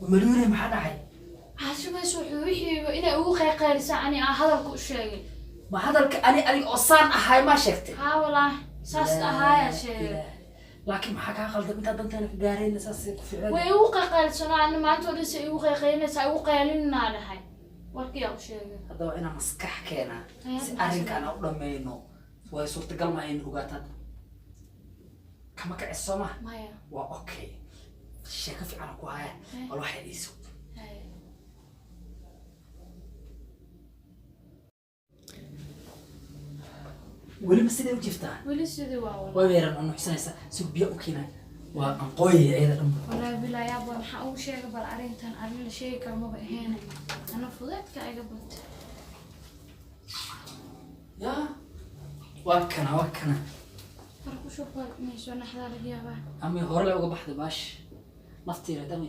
Malyuune, maxaa dhacay? Caashimays wuxuu wixiiba inay ugu qayqaylisaa ani aan hadalka u sheegay. Ma hadalka ani adiga oo saan ahay maa sheegtay? Haa walaahi, saas ahaayaa sheegay. Laakiin maxaa kaa qaldan? Intaa danteena ka gaarayna saas ku ficlan. Way igu qayqaylisanoo ani maanta oo dhan se igu qayqaylinaysaa, igu qaylinaa dhahay, warkiyaa u sheegay. Hadda waa inaan maskax keenaa si maxaa arrinkaan aan u dhammayno. Way suurtagal ma aynu ogaataan kama kacis, soo maha? Maya. Waa okay, sheeko fiican aan ku haya. Bal waxay iiso. Haya. Weliba siday u jirtaa? Weli sidii waa walaahi. Way weeran oo nuxsanaysa si biyo u keenay, waa anqooyaya iyada dhanba. Walaahi bilaa yaab waa, maxaa ugu sheegay? Bal arrintan arrin la sheegi karo maba ahayn, ana fudeedka iga batay. Ya, waa kana, waa kana. War ku shub, bal inay soo naxdaa laga yaabaa. Ama hore le uga baxday baash naftiira dami.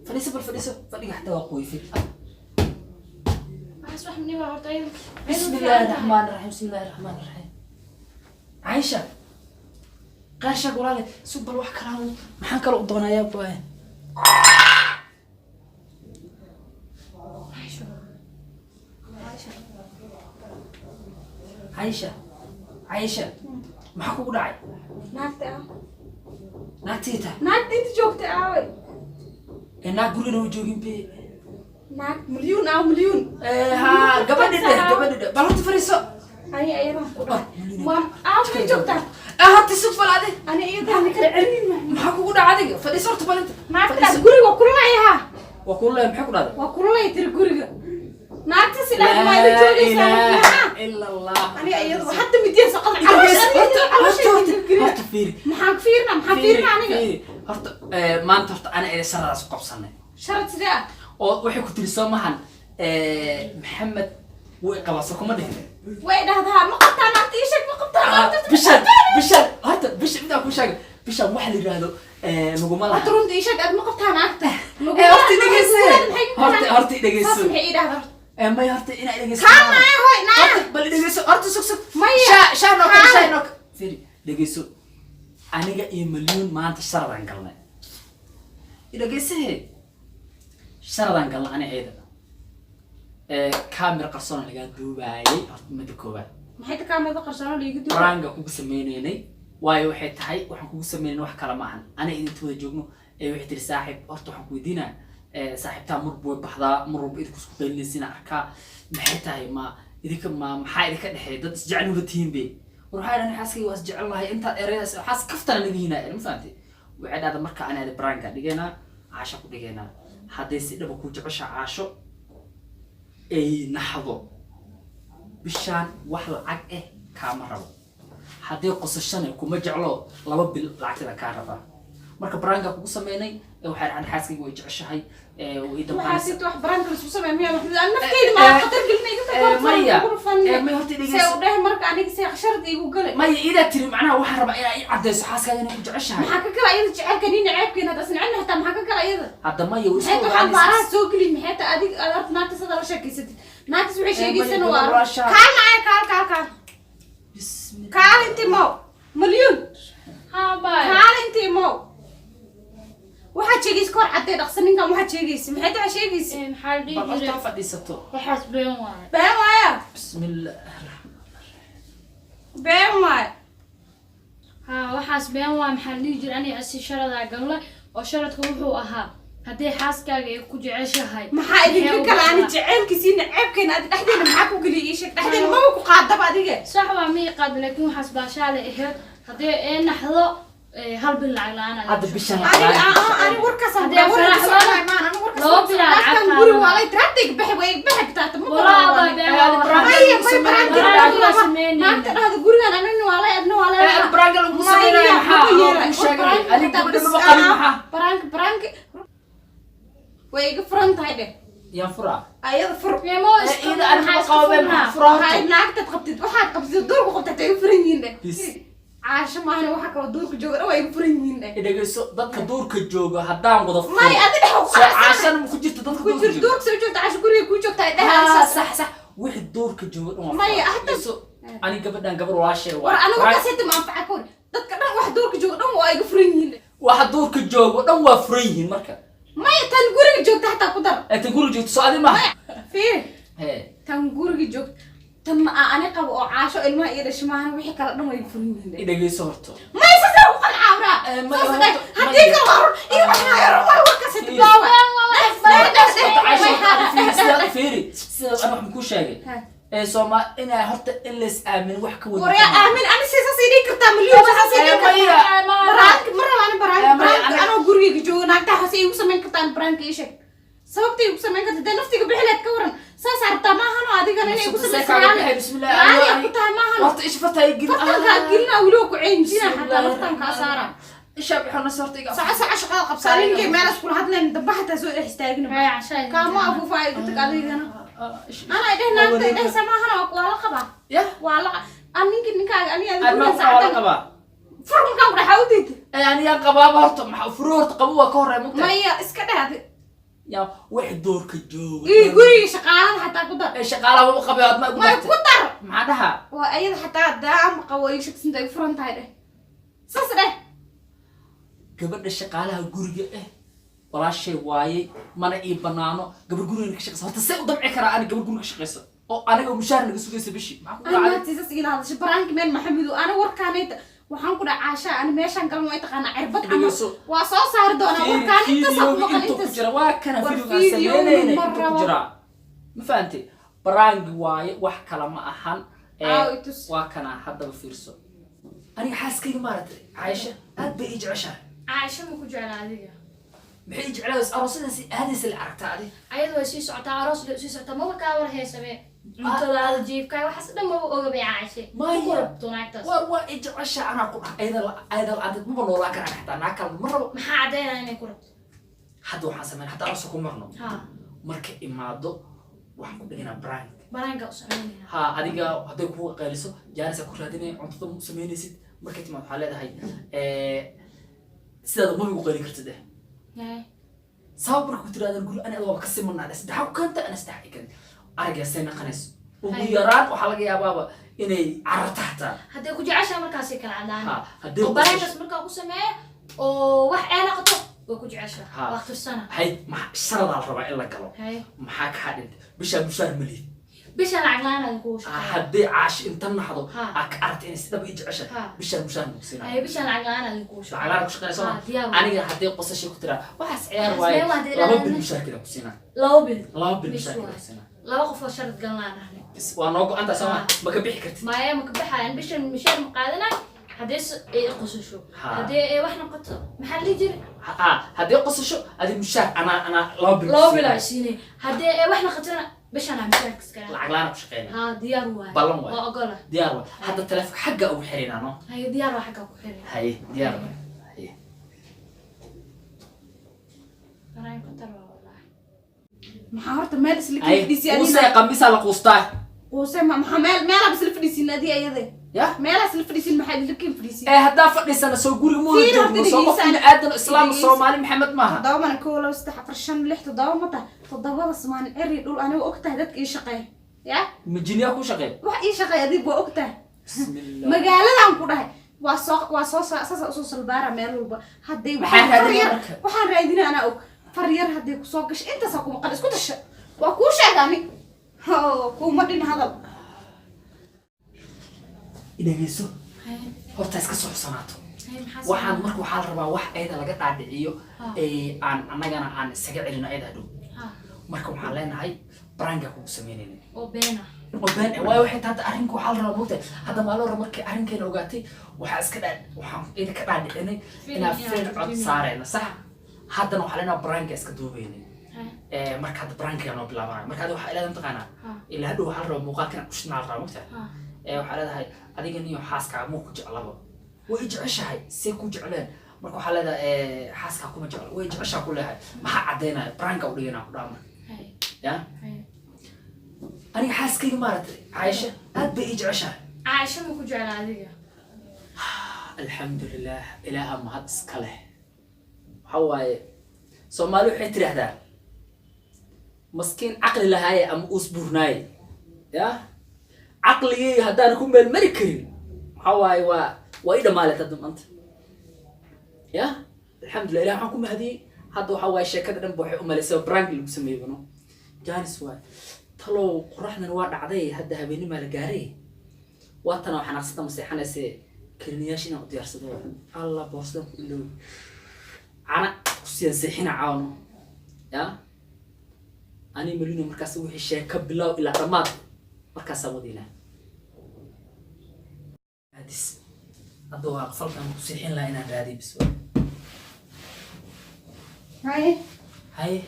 Fadhiiso, bal fadhiiso, fadhiga xataa waa qoyfid. Waxaas wax niba horta ayada. بسم الله الرحمن الرحيم، بسم الله الرحمن الرحيم. عايشة qaashaag walaale, sug bal, wax kalaa maxaan kale u doonayaa baa? Caasho. Caasho. Caysha, Caysha, maxaa kugu dhacay? Naagta ah. Naagtii tahay? Naagta inta joogta aaway? Ee naag gurigana ma joogin be. Naag milyuun aaw, milyuun. Ha, gabadhi dheh, gabadhi dheh, bal horta fariiso. Ani ayadan ku dhahay. Milyuun. Ma aaw ma joogtaa? Ee horta sug bal adi. Ani iyadan kala celin ma. Maxaa kugu dhacay adiga? Fadhiiso horta, bal inta Naagtaas fadhiiso. Guriga waa kululayaha. Waa kuu leeyahay, maxay ku dhacday? Waa kululaya tiri guriga. Naagta sidaas maa ila joogaysaa? Ilaaha ila Allah. Ani iyadu hadda midiya saqada. Horta horta horta fiiri. Maxaan fiirna? Maxaan fiirna aniga? Fiiri horta, maanta horta ana ila sharadaas u qabsanay. Sharad sidee ah? Oo waxay ku tiri soo mahan Maxamed wuu iqabaa, soo kuma dhihin? Way dhahdaa ma qabtaa naagta, ii sheeg, ma qabtaa naagta? Bishan horta bisha midaan kuu sheegay, bishan waxa la yidhaahdo naguma laha. Horta runta ii sheeg, aad ma qabtaa naagta? Horta i dhegeyse, horta horta i dhegeyso. Saas maxay ii dhahdaa horta? May, horta inaa i dhegeyso. Kaa maya hoy naa. Horta bal i dhegeyso, horta sug sug. Maya. Shaa shaa noo kale. Kaa. Shaa noo kale, fiiri, dhegeyso, aniga iyo Malyuun maanta sharadaan galnay. I dhegeysahe, sharadaan galnay ani ayada, kaamira qarsoon lagaa duubaayay horta midda koowaad. Maxay ta kaamada qarsoon liiga duuba? Prank kugu sameynaynay, waayo waxay tahay waxaan kugu sameynay wax kale ma ahan, aniga idinta wada joogno ee waxay tiri saaxiib, horta waxaan ku weydiinaa, saaxiibtaa marba way baxdaa, mar walba idinku isku qaylinaysiina arkaa, maxay tahay? Ma idinka ma maxaa idinka dhexeeya? Dad isjecel wada tihiin be. War waxay dhahan xaaskayga waa isjecel lahay, intaad eraydaas xaas kaftana naga hinaa, ma fahantay? Waxay dhahda marka ani ada prank-a dhigaynaa, Caasha ku dhigaynaa, hadday si dhaba ku jecesha Caasho ay naxdo, bishaan wax lacag eh kaama rabo, haddii qosashana kuma jeclo, 2 bil lacagtada kaa rabaa. Marka prank-a kugu sameynay ee waxay dhahan xaaskayga way jeceshahay ee way ii Waxaa damqanaysaa. sita wax prank la isku sameeya miyaa, Maxamed? Aan nafteyda maa khatar gelinay inta Maya. Maya, horta see dhegeyso. U dheh marka aniga see sharad iigu galay? Maya, iidaa tiri macnaha waxaan rabaa inaa ii caddayso xaaskaaga inay ku jeceshahay. Maxaa ka gala iyada jecelka nina ceebkeena hadda isnacina hataa? Maxaa ka gala iyada? Hadda maya, way Maxay isku ta waxaan ogaanaysaa. baaraha soo gelin? Maxay ta adig aad horta naagta sada la sheekaysatid? Naagtas waxay sheegaysana maya, waa walaashaa. Kaal naaya, kaal kaal kaal. Bismillah. Kaal intii mow, Malyuun. Haa baay. Kaal intii mow, waxaad sheegaysa kor caddee dhaqsa ninkan. Waxaad sheegaysa maxay ta? Waxaad sheegaysa? Maxaa la dhihi Bal jiray? horta fadhiisato. Waxaas been waaye. Been waaya? Bismillah. Been waaya? Haa, waxaas been waa. Maxaa la dhihi jiray, aniga asi sharadaa galnay oo sharadka wuxuu ahaa haddii xaaskaaga ay ku jeceshahay. Maxaa idinka Maxay u kala ani baxdaa? Jaceylkiisiina ceebkeena adi dhexdeena maxaa ku geliyay? Ii sheeg, dhexdeena maba ku qaadaba adiga. Sax waa, mii qaad, laakiin waxaas baashaale ahayd, haddii ee naxdo hal bil lacag la-aan ayaa Hadda ku bishan aniga ani warkaasaan Haddii warka faraxdana, soconay maan ani warkaas laba bilaad naagtan lacag guri qaadanaa. waa lay tiraadayga baxay, way baxay bitaata ma Walaa baa been waa waxaa. Maya, may prank-i Prank la sameynayna. Naagta dhahda gurigan anina waa lay, adna waa lay. Prank-a lagu sameynaya maxaa oo kuu sheegay? Aniga gabadha maba qabin, maxaa? Prank, prank way iga furan tahay dheh. Yaan furaa? Ayada fur. Memo iska Iyada aniga maxaa ma iska qabo be, furnaa? maxaa furaa horta? Waxay naagtaad qabtid, waxaad qabtid duurku qabtid ay iga furan yihiin dheh. Bis. Caasho maahane, waxa kaloo duurka jooga dhan waa iga furan yihiin dheh. Dhegeyso, dadka duurka jooga haddaan wada furo. May adi dhex ku soo caashana ma ku jirto dadka ku duurka jir jooga? Duurka soo joogta, Caasho guriga kuu joogta ay dheh. Haa, sax sax, wixii duurka jooga dhan waa Maya, furaa. hata Dhegeyso. Ani gabadhan gabar walaashay War anigu kasita ma anfaca kor. Dadka dhan wax duurka jooga dhan waa iga furan yihiin. Waxa duurka joogo dhan waa furan yihiin marka. Maya, tan guriga joogta hataa ku dar. Ee, tan guriga joogto soo adi maaha. Fiir. Hee. Tan guriga joogta, tan ma ani qabo oo Caasho ilmaha iyo dhasho maahan, wixii kale dhan way iga furan yihiin. I dhegeyso horto. Maya, saasay ugu qancaa wraa. Maya, Saas dheh. horta, Haddii maya. kale waa run iyo waxaa yaro waa warkaasi bilaawa. Horta Caasho, horta adi fiiri, sidaad fiiri, sidaad ani wax makuu sheegay. Ee, Sooma inaa horta in lays aamin wax ka wada. Waryaa, aamin ani sidaas ii dhihi kartaa, milyan saas ii dhihi Eh, maya. kartaa. Prank ma rabo ani prank. Eh, maya, Prank anoo gurigayga joogo naagtaa hoose iigu samayn kartaa ani prank ii sheeg. Sababta iigu samayn karta dee naftiga bixileed ka waran. Saas arabtaa maahano adigana inay igu samayso raali. Bismillah. Raali ku tahay maahano. Horta isha farta ay gelin. Fartankaa gelina, weliba ku ceynjina xataa naftan kaa saara. Isha bixina horta iga. Saca saca shaqada qabsaa ninkay meel iskula hadleen dambe xataa soo dhex istaagina. Haya, cashaa idin Kaama keena. afuufaa iga tag adigana. Ana idheh naagta idhehsa maahano, waa la qabaa. Ya. Waa la an ninki ninkaaga ani adiga Aan ma guriga waa la saacdan. qabaa. Fur markaan ku dhaxaa u diida. Ee, aniga qabaaba horta maxaa furo horta qabo waa ka horreeya mugta. Maya, iska dheh adi. Ya wax doorka joogo. Ii guriga shaqaalada xataa ku dar. Ee, shaqaalaha ma qabay aad ma igu May dartay. ku dar. Maxaa dhahaa? Waa ayada xataa daama qabo ay shaqsinta ay furan tahay dheh. Saas dheh. Gabadha shaqaalaha guriga eh walaashay waaye, mana ii banaano gabar guriga ka shaqeysa. Horta see u damci karaa ani gabar guriga ka shaqeysa oo aniga mushaar naga sugaysa bishii? Maxaa ku dhacay? Ana tiisas ila hadashay prank meen Maxamedu ana warkaanayta waxaan ku dhaca Caasha ani meeshaan galan waa taqaanaa cirbad camal. Dhegeyso. Waa soo saari doonaa warkaan intaas ku Videoga maqan intuu ku intaas. jira waa kana War videoga aan video sameynayna ma intuu ku rabo. jiraa, ma fahantay? Prank waaye, wax kale ma ahan. Ee, Aaw, i tus. waa kana, haddaba fiirso. Aniga xaaskayga maaragtay Caaisha aad bay ii jeceshahay. Caaisha ma ku jecla adiga? Maxay ii jeclaaysa? Aroosadaasi aadaysa la aragtaa adi. Ayadu way sii socotaa, aroos bay sii socotaa, maba kaa war heesabe, cuntadaada, jiifkaa, waxaas dhan maba oga bay Caaisha. Maya. Ku rabto naagtaas. War waa ii jeceshahay, anaa ku dhax ayada la-aanteed maba noolaan karaa xataa, naag kale ma rabo. Maxaa caddaynaya inay ku rabto? Hadda waxaan sameyn, hadda aroosa ku marno. Ha. Marka imaado waxaan ku dhiganaa prank. Prank-ka u samaynayna. Ha, adiga hadday kugu qayliso jaanisa ku raadinaya, cuntada ma u samaynaysid. Markay timaado waxaa leedahay, sidaada maba igu qayli kartid eh. Sabab marka ku tiraahdan guri ani adoo ka simanaa saddexa ku keenta ana saddex i keenta aragyaa say naqanayso ugu yaraan waxaa laga yaabaaba inay cararta xataa. Hadday ku jeceshahay markaasay kala cadaan. Ha, hadday Oo prank-kaas markaa ku sameeya oo wax ee naqato way ku jeceshahay. Ha. Waa tirsana. Hay, maxa sharadaa la rabaa in la galo. Maxaa kaa dhintay? Bishaa mushaar ma lihid. Bisha lacag la-aan aad kugu shaqeeya. Haddii Caashi inta naxdo aa ka aragta inay si dhab ii jeceshahay, bishaa mushaar ma ku siinaya. Haye, bisha lacag la-aan aad kugu shaqeeya. Lacag la-aan ku shaqeynaysa. Ha, diyaar. Aniga haddii qosashay ku tiraa waxaas ciyaar Waxaas waaye been waa haddii 2 bil idhahdaan. mushaarkeeda ku siinaa. 2 bil. 2 bil Bis mushaarkeeda waay. ku siinaa. Laba qof oo sharad galnaan ahnay. Bis waa noo go-antaa soo ma? Ma ka bixi kartid. Maya, ma ka baxayan bishan mishaar ma qaadanay haddii ay qosasho. Haddii ay wax noqoto maxaa la dhihi jiray? Ha, haddii qosasho adi mushaar anaa 2 bil ku 2 bil siinaa. aa siinay, haddii ay wax noqotona bishan aa mishaarka iskala. Lacag la-aan ku shaqeynaya. Ha, diyaar waay. Ballan waay. Waa ogola. Diyaar waay. Hadda taleefonka xagga ugu xiraynaa no. Haye, diyaar waa, xaggaa ku xiray. Haye, diyaar waay, haye. Prank khatar waa wallahi. Maxaa horta meel isla Haye. fadhiisi Quusee adiga? qamisaa la quustaa. Quuse ma maxaa meel meelaa isla fadhiisin adi ayade? Ya. Meelaa isla fadhiisin, maxaa idinla keen fadhiisin? Ee, haddaa fadhiisana soo guriga ma wada Fiiri horta joogno soo qof dhegeysan. bini aadan islaam Dhegeysan. Soomaali Maxamed maaha. 7 mana 1, 2, 3, 4, 5, 6, 7 ma tahay? Toddobada samaan ceri dhul aniga og tahay dadka ii shaqeeya ya. Majiniyaa ku shaqeey? Wax ii shaqeeya adiga waa og tahay. Bismillah. Magaaladan ku dhahay waa soo saasa usoo salbaara meel walba hadday Maxaa waxaan far raadinaya yar marka? Waxaan raadinaya anaa og far yar hadday kusoo gasho intaasaa kuma qan isku dasha waa kuu sheega ani. Oo, kuuma dhin hadal. Dhegeyso. Haye. Horta iska soo xusanaato. Haye, maxaa Waxaan sameeyay? marka waxaa la rabaa wax ayada laga dhaadhiciyo ee aan annagana aan isaga celino ayada hadhow. Marka waxaan leenahay prank-ga kugu samaynayna. Oo beena. Oo been eh, waayo waxay tahay hadda arrinka waxaa la rabaa moogtahay hadda maalin hore markii arrinkeena ogaatay waxaa iska dhaa waxaan ina ka dhaadhicinay Film inaan inaan film cod turjumayno. saarayno sax, haddana waxaa leenahay prank-ga iska duubaynay. Haye. Marka hadda prank-ga noo bilaabanaya, marka hadda waxaa ilaada mataqaanaa ilaa hadhow waxaa la rabaa muuqaalka inaan kushidnaa la rabaa moogtahay. Waxaa leedahay adiga niyo xaaskaaga muu ku jeclaba, way i jeceshahay, see ku jecleen? Marka waxaa leedahay, xaaskaa kuma jeclo, way jeceshaa ku leeyahay, maxaa caddaynaya? Prank-ga u dhiganaa ku dhaha marka. Haye. Ya. Haye. Aniga xaaskayga maaragtay Caaisha aad bay ii jeceshahay. Caaisha ma ku jecla adiga? Alxamdulilah, ilaaha mahad iska leh. Waxa waaye Soomaali waxay tidhaahdaa maskiin caqli lahaaye ama uus buurnaaye ya. Caqligayga haddaan ku meel mari karin, waxaa waaye waa i dhamaalet hadda maanta. Ya, alxamdulillah, ilah waxaan ku mahadiyey. Hadda waxaa waaye sheekada dhan ba waxay u malaysay prank lagu sameeyey bano janis waay. Talow qoraxdan waa dhacday, hadda habeenimaa la gaaray. Waa tana waxaan aqsada ma seexanayse kariniyaasha inaan u diyaarsado. Allah, boorsadan ku iloobi cana kusiyan seexina caawno. Ya, ani Marino markaas wixii sheeko bilow ilaa dhammaad markaasaa wadiinaa. Hadis hadda waa falkan ku seexin lahaa inaan raadiyo bis waa. Haye. Haye.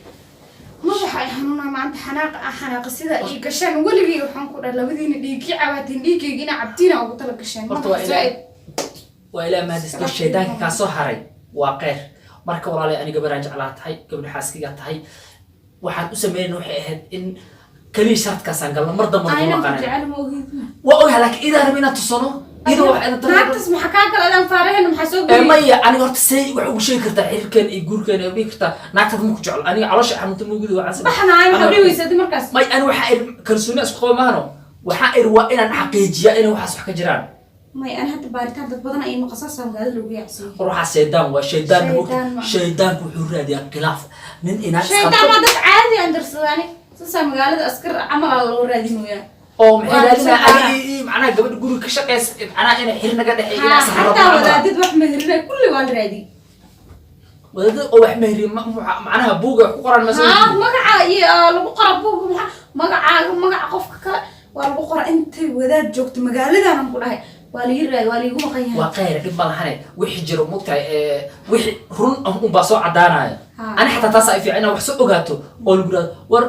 Madaxa ay xanuunaa maanta, xanaaqa ah, xanaaqa sida ii gasheen weligay. Waxaan ku dhahay labadiina dhiigii cabaateen, dhiiggaygiina cabtiina ugu tala gasheen. Horta waa Madaxa ilaa zaaid. Waa ilaa mahadis, shaydaanka kaa soo haray waa kheyr. Marka walaalay, ani gabaraan jeclaa tahay, gabadha xaaskiga tahay. Waxaan u sameynayna waxay ahayd in kaliya sharadkaasaan galno, mar damba Ayna naguma ku qanay. jecel ma ogid. Waa ogahay, laakiin idaa raba inaad tusano iyadoo wax ina Naagtas maxaa kaa gala? Adaan faarahena maxaa soo geliyay? Maya, aniga horta say wax ugu sheegi kartaa xiriirkeena iyo guurkeena ay dhihi kartaa naagtaad ma ku jeclo? Aniga caloosha xanuunta mugudi waxaan Baxnaay, maxaa dhihi weysa markaas? May, ani waxaa iri kalsooni isku qaba maahano. Waxaa iri waa inaan xaqiijiyaa inay waxaas wax ka jiraan. May, ani hadda baaritaan dad badan ay maqasaasa magaalada lagu yaacsiiyo. War waxaa shaydaan waa shaydaan. Shaydaan ma aha. Shaydaanku wuxuu raadiyaa khilaaf nin inaad Shaydaan waa dad caadi aan darsadaani saasaa magaalada askar camal aa loo raadinoyaa. Oo maxay Waa raadinaa? soo Adiga iyo macnaha gabadha guriga ka shaqeysa, macnaha inay xir naga dhexeeyo Ha, inaa saxaro. xataa wadaadid wax meherina kulli waa la raadiyey. Wadaadada oo wax mehriye macnaha buuga wax ku qoran ma soo Ha, magaca iyo lagu qora buug, maxaa magacaaga, magaca qofka kale waa lagu qora. Intay wadaad joogto magaaladan ku dhahay waa lii raadi, waa liigu maqan yahay. Waa khayr, dhib ma lahane. Wixii jiro mogtahay, wixii run ah unbaa soo cadaanaya. Ani xataa taas ay fiican inaa wax soo ogaato oo lagu yidhahdo war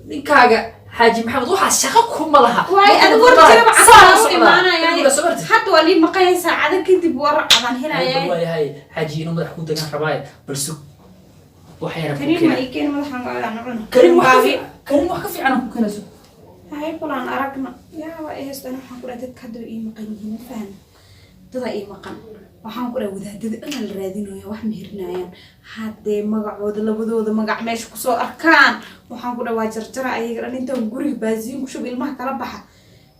ninkaaga Xaaji Maxamed waxaa shaqo kuma laha. Waay, Marka adiga war lagu jiraba saa casaan u u socdaa. imaanaya. Lagu yidhahdo, soo martid. Hadda waa lii maqan yahay, saacado kadib war cadaan Bal helaya. Waayahay xaaji, inuu madax ku degan rabaaye, bal sug wax yara ku Kariin ma keena. ii keen madaxan aan cuno. Karin wax ka fiican, karin wax ka fiican aan ku keenayso. Hay, balaan aragna yaa waa i haystaan. Waxaan ku dhahay dadka hadda way ii maqan yihiin, ma fahan? Dadaa ii maqan. Waxaan ku dhahay wadaadada dhan la raadinaya, wax meherinayaan haddee magacooda, labadooda magac meesha kusoo arkaan. Waxaan ku dhahay waa jarjara ayaga dhan. Intaan guriga baasiin ku shubo, ilmaha kala baxa,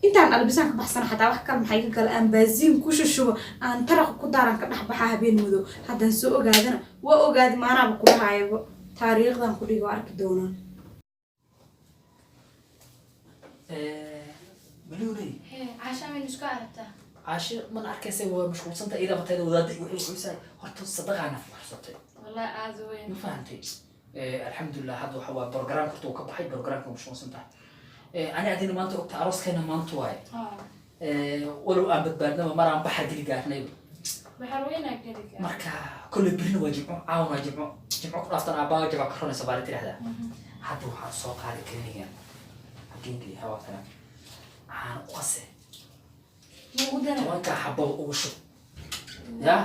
intaan albisaan ka baxsana, xataa wax kale maxay ka gala, aan baasiin ku shushubo, aan taraqa ku daaran, ka dhex baxa habeen madow. Haddaan soo ogaadana waa ogaadi, maanaaba ku dhahayaba taariikhdan ku dhigo, arki doonaan. Maluunay. Hee, caasha maynu isku aragtaa? Caashe mana arkaysa, waa mashquulsanta iyada batayda wadaada wixii wuxuusahay. Horta sadaqaana fuxsatay. Wallahi aada weyn. Ma fahantay? Alxamdulilah, hadda waxa waa program horta uu ka baxay programka, mashquulsan tahay. Ani adina maanta ogta arooskeena maanta waaye. Walow aan badbaadnaba mar aan baxar geli gaarnayba. Baxar weynaa geli gaar. Marka kolley birina waa jimco, caawan waa jimco, jimco ku dhaaftan aabbaaga jabaa ka ronaysa baa la tidhahdaa. Hadda waxaan soo qaaday kariniga xageenkii hawaatana caano u qase. Mugu dara. 10-kaa xababa ugu shub ya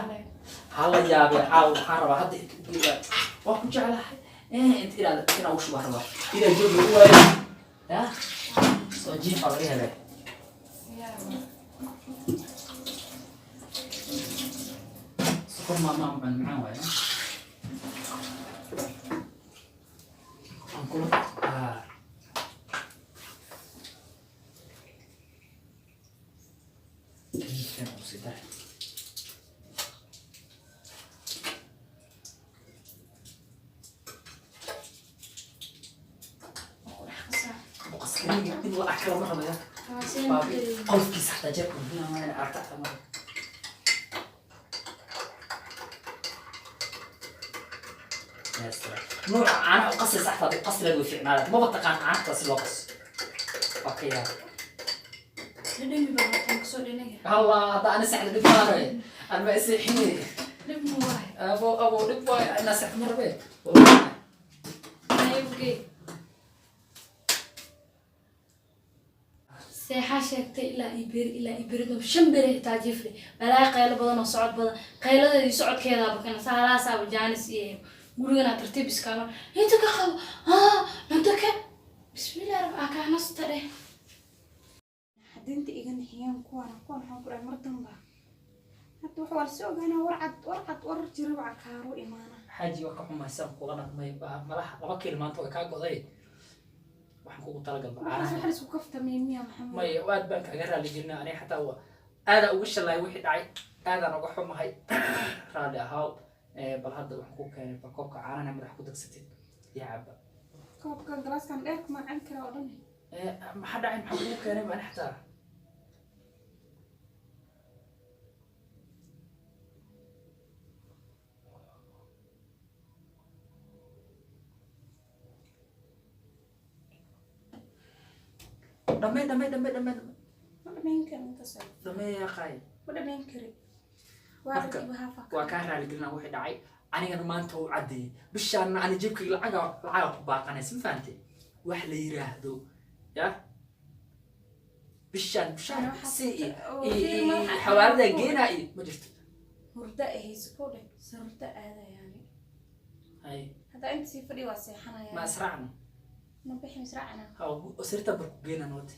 hala yaabee. Caawa waxaan rabaa hadda inta u geeyaa waa ku jeclahay inta inaad inaa ugu shubaa rabaa inaa jooga u waayo ya soo jiif aa laga helay. Sokor maamaa macaan macaan waaye aan kula kaniifkan uu sii daray. Qasriga in la arka lama rabo ya baabi qolkiisa xataa jeebka muhiim ah in aragta xataa ma rabo. Ya salaam. Nooca caanaha u qasaysa xataa u qasi lahayd way fiicnaanayd. Maba taqaan caanaha si loo qaso, waa ka yaab. Dhadhami baa wataan kasoo dhinaga. Allah, hadda ani saxda dhib maahe, aan ma iseexine. Dhib ma waay. Abo abo dhib waayo, inaa saxda ma rabe. Ayugey seexaa sheegtay ilaa iyo beri, ilaa iyo beri dhow, 5 beri xitaa jiifle balaa qaylo badan oo socod badan, qayladeeda iyo socodkeedaaba kana saalaasaaba jaanis iyo gurigana tartiib iskaama inta ka qabo cunto ka bismillah rab aa kaa nasta dheh. Hadinta iga nixiyaan kuwana, kuwan waxaan ku dhahay mar damba hadda waxa waa lasoo ogaanaa. Warcad warcad war jira waca kaaro imaana. Xaaji, waa ka xumaysaan kula dhaqmay. Malaha 2 kiil maanta way kaa go'day. Waxaan kugu talagalba Waxaas caanaha. Wax la isku kaftamay miya, Maxamed? Maya, aad baan kaaga raali gelinaa. Aniga xataa waa aadaa uga shalaay wixii dhacay, aadaan uga xumahay, raalli ahaaw. Bal hadda waxaan ku keenay bal koobka caanaha madax ku dagsatid iyo caba. Koobkan, galaaskan dheer kuma cabi karaa oo dhan. Maxaa dhacay? Maxaa kugu keenay ba ani xataa? Dhamee, dhamee, dhamee, dhamee, dhamee. Ma dhamayn kari intaas. Dhamee yaa qaay. Ma dhamayn kari. Waa Marka, arkiba hafa. Waa kaa raaligelina wixii dhacay. Anigana maanta u caddeeyey, bishaana ani jebkayga lacaga ku baaqanaysa, ma fahantay? Wax la yiraahdo ya bishaan bishaan Ana waxaa si iyo oo iyo fiir iyo madaxa xawaalada ku- geenaa iyo ma jirto. Hurda ahayso ko dheh, sarurta aadayaani. Hay. Haddaa inta sii fadhi waa seexanaya. Ma israacno? Ma bixi, misraacana. Ha, sirta barku geenaan wate.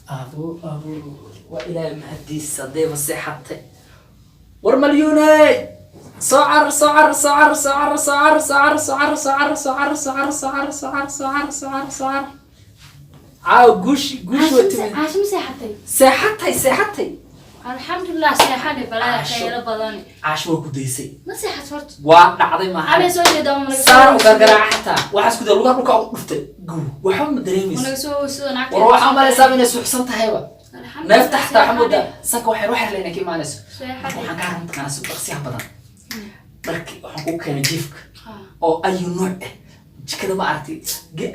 Abo, abo, waa Ilaahay mahadiisa haddayba seexatay. War malyuuney, soo carar, soo carar, soo carar, soo carar, soo carar, soo carar, soo carar, soo carar, soo carar, soo carar, soo carar, soo carar, soo carar, soo carar, soo carar. Caaw guush, guush waa timid. Caasho ma seexatay? Seexatay, seexatay. Alxamdulilah, seexane balaa. Caasho. Qaylo badani. Caasho waa ku daysay. Ma seexat horta? Waa dhacday maaha. Abay soo jeedaa ma naga. Saar u gargaraaca xataa waxaa isku day lugaha dhulka u dhuftay, guw, waxba ma dareemaysa. Managa soo sida naagta. War waxaa malaysaa inay suuxsan tahayba, neefta xataa waxaa moodaa sanka waxay ruux inay ka imaanayso. Marka waxaan kaa rabaa mataqaanaa si dhaqsiyaha badan dharki waxaan kuu keenay jiifka oo ayu nooc ah. Jikada ma aragtay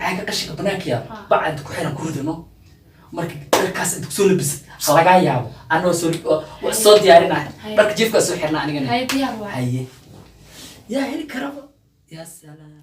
caaga qashinka banaanka yaalo, baca inta ku xiran ku ridano. Marka dharkaas inta kusoo labisad ha lagaa yaabo anoo soo waa soo diyaarinahay. Haye. Dharka jiifkaa soo xirnaa anigana. Hay, diyaar waay. Haye, yaa heli karaba, yaa salaam.